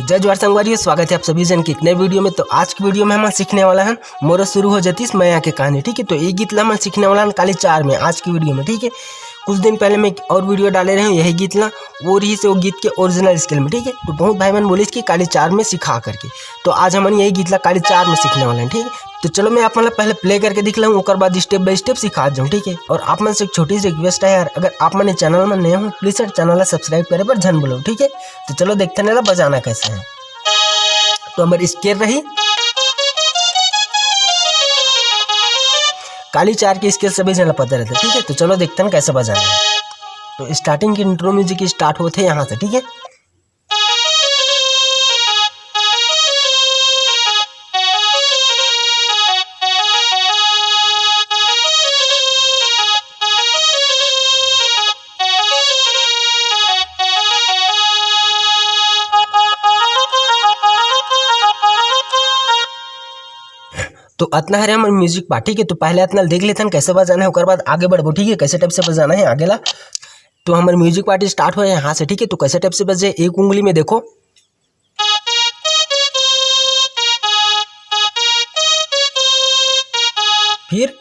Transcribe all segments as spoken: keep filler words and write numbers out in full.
जय जोहार संगवारी हो, स्वागत है आप सभी जन के एक नए वीडियो में। तो आज की वीडियो में हम सीखने वाला है मोरो शुरू हो जतीस मैया के कहानी, ठीक है। तो ये गीत ला हम सीखने वाला है काली चार में आज की वीडियो में, ठीक है। कुछ दिन पहले मैं एक और वीडियो डाले रहे हूँ यही गीत ला, वो रही से वो गीत के ओरिजिनल स्केल में, ठीक है। तो बहुत भाई मन बोलिस कि काली चार में सिखा करके, तो आज हमन यही गीत ला काली चार में सीखने वाला है, ठीक है। तो चलो मैं आप मन ला पहले प्ले करके दिखलाऊँ, ओकर बाद स्टेप बाय स्टेप सिखा जाऊँ, ठीक है। और आप मन से एक छोटी सी रिक्वेस्ट है यार, अगर आप मन ये चैनल में नए हो, प्लीज यार चैनल ला सब्सक्राइब करे बर झन भूलो, ठीक है। तो चलो देखते हैं ना बजाना कैसे है। तो हमर स्केल रही काली चार के स्केल सभी जन ला पता रहता है, ठीक है। तो चलो देखते हैं कैसे बजाना है। तो स्टार्टिंग की इंट्रो म्यूजिक स्टार्ट होते हैं यहाँ से, ठीक है। तो अतना हरे हमर म्यूजिक पार्ट, ठीक है। तो पहले अतना देख लेथन कैसे बजाना है, ओकर बाद आगे बढ़बो, ठीक है, कैसे टाइप से बजाना है आगे ला। तो हमर म्यूजिक पार्ट स्टार्ट हो यहाँ से, ठीक है। तो कैसे टाइप से बजे, एक उंगली में देखो, फिर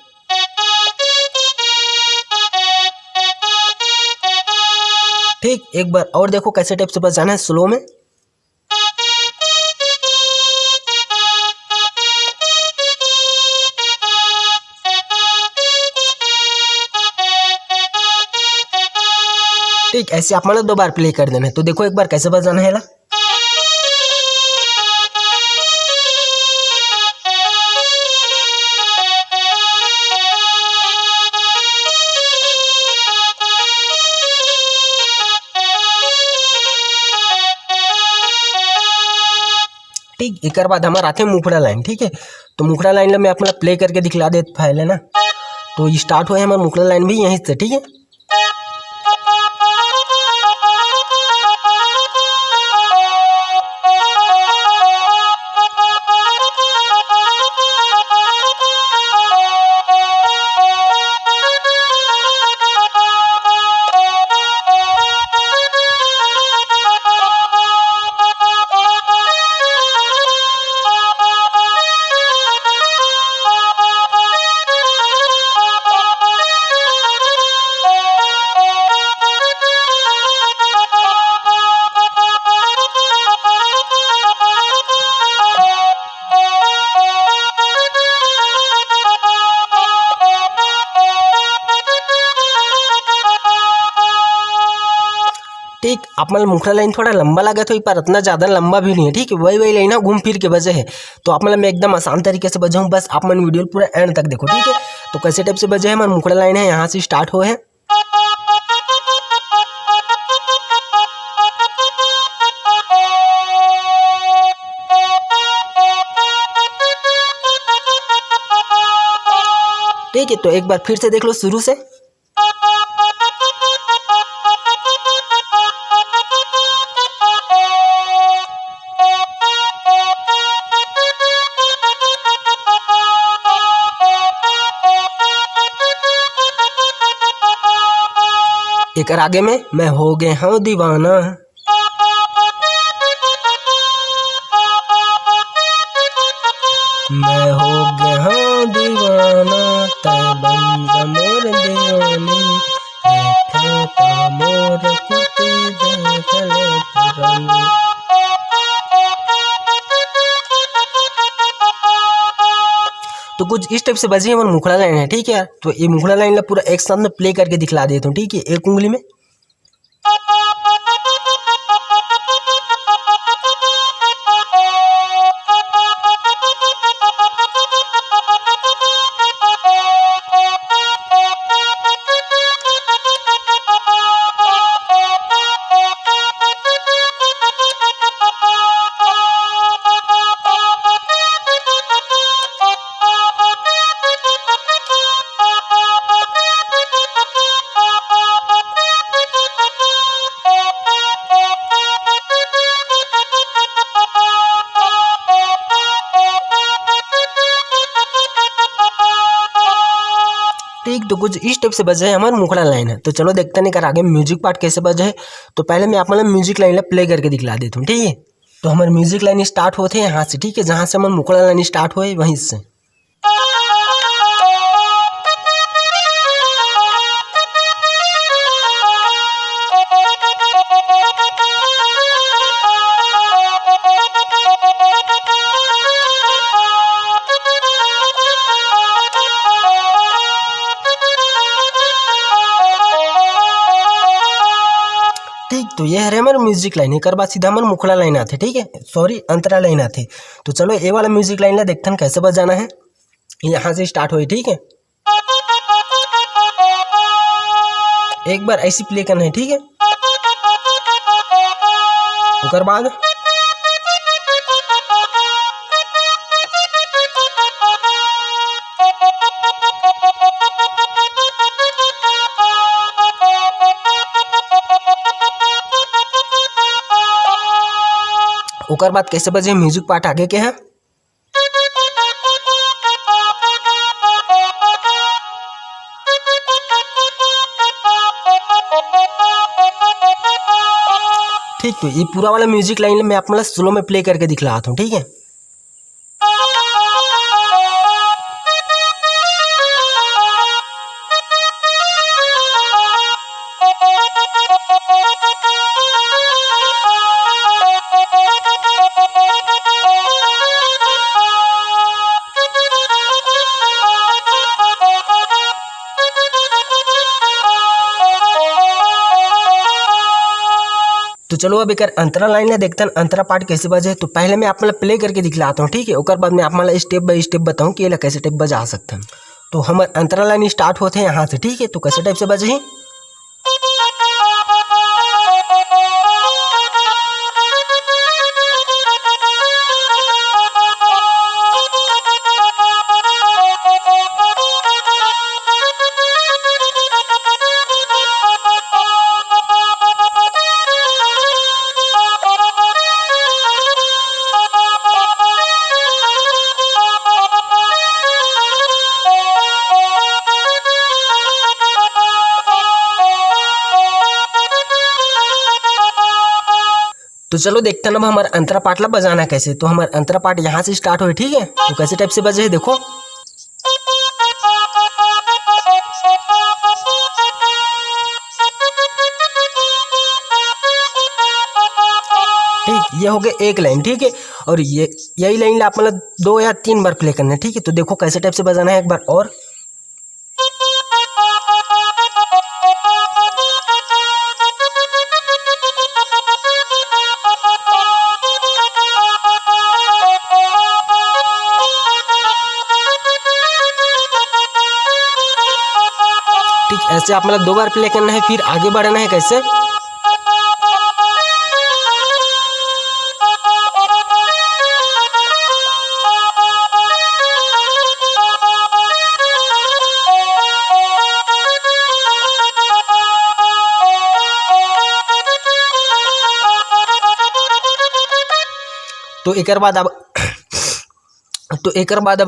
ठीक एक बार और देखो कैसे टाइप से बजाना है स्लो में। ठीक, ऐसे आप मतलब दो बार प्ले कर देना है। तो देखो एक बार कैसे बजाना है ला। ठीक, एकर बाद हमार आथे मुखड़ा लाइन, ठीक है। तो मुखड़ा लाइन ला मैं अपना प्ले करके दिखला देत पहले ना। तो स्टार्ट होए हमार मुखड़ा लाइन भी यहीं से, ठीक है। ठीक, आप मन मुखड़ा लाइन थोड़ा लंबा लागत होही, पर अतना ज्यादा लंबा भी नहीं है, ठीक है। वही वही लाइन है, घूम फिर के बजे है। तो आप मन मैं एकदम आसान तरीके से बजाऊँ, बस आप मन वीडियो पूरा एंड तक देखो, ठीक है। तो कैसे टाइप से बजे है, हमार मुखड़ा लाइन है, यहाँ से स्टार्ट हुए है। ठीक है, तो एक बार फिर से देख लो शुरू से। एकर आगे में मैं हो गे हंव दीवाना। मैं हो गे हंव दीवाना, तै बन जा मोर दीवानी। देखा ता मोर कुर्ती देखले पुरानी। तो कुछ इस टाइप से बजी हमर मुखड़ा लाइन है, ठीक है। तो ये मुखड़ा लाइन ला पूरा एक साथ में प्ले करके दिखला देता हूँ, ठीक है, एक उंगली में। ठीक, तो कुछ इस टाइप से बजे है हमार मुखड़ा लाइन है। तो चलो देखते हैं कर आगे म्यूजिक पार्ट कैसे बजे है। तो पहले मैं आप मतलब म्यूजिक लाइन ला प्ले करके दिखला देता हूँ, ठीक है। तो हमर music line start होथे यहाँ से, ठीक है, जहाँ से हमर मुखड़ा line start होए वहीं से। ठीक, तो ये हरे हमर music line, एकर बाद सीधा हमर मुखड़ा line आथे, ठीक है, sorry, अंतरा line आथे। तो चलो, ये वाला music line ला देखथन कैसे बजाना है। यहाँ से start होई, ठीक है। एक बार ऐसी play करना है, ठीक है। ओकर बाद ओकर बाद कैसे बजे music part आगे के है। ठीक, तो ये पूरा वाला music line मैं आप मतलब slow में play करके दिखलाता हूँ, ठीक है। तो चलो, अब एकर अंतरा line ला देखथन, अंतरा part कैसे बजे। तो पहले मैं आप मन ला play करके दिखलाता हूँ, ठीक है, ओकर बाद मैं आप मन ला step by step बताऊँ कि एला कैसे type बजा सकथन। तो हमर अंतरा line start होथे यहाँ से, ठीक है। तो कैसे type से बजही? तो चलो देखथन अब हमर अंतरा part ला बजाना कैसे। तो हमर अंतरा part यहाँ से start होए, ठीक है। तो कैसे type से बजे है, देखो। ठीक, ये हो गए एक line, ठीक है। और ये, यही line ला आप मतलब दो या तीन बार play करना है, ठीक है। तो देखो कैसे type से बजाना है एक बार और। ठीक, ऐसे आप मतलब दो बार play करना है, फिर आगे बढ़ना है कैसे। तो एकर बाद अब तो एकर बाद अब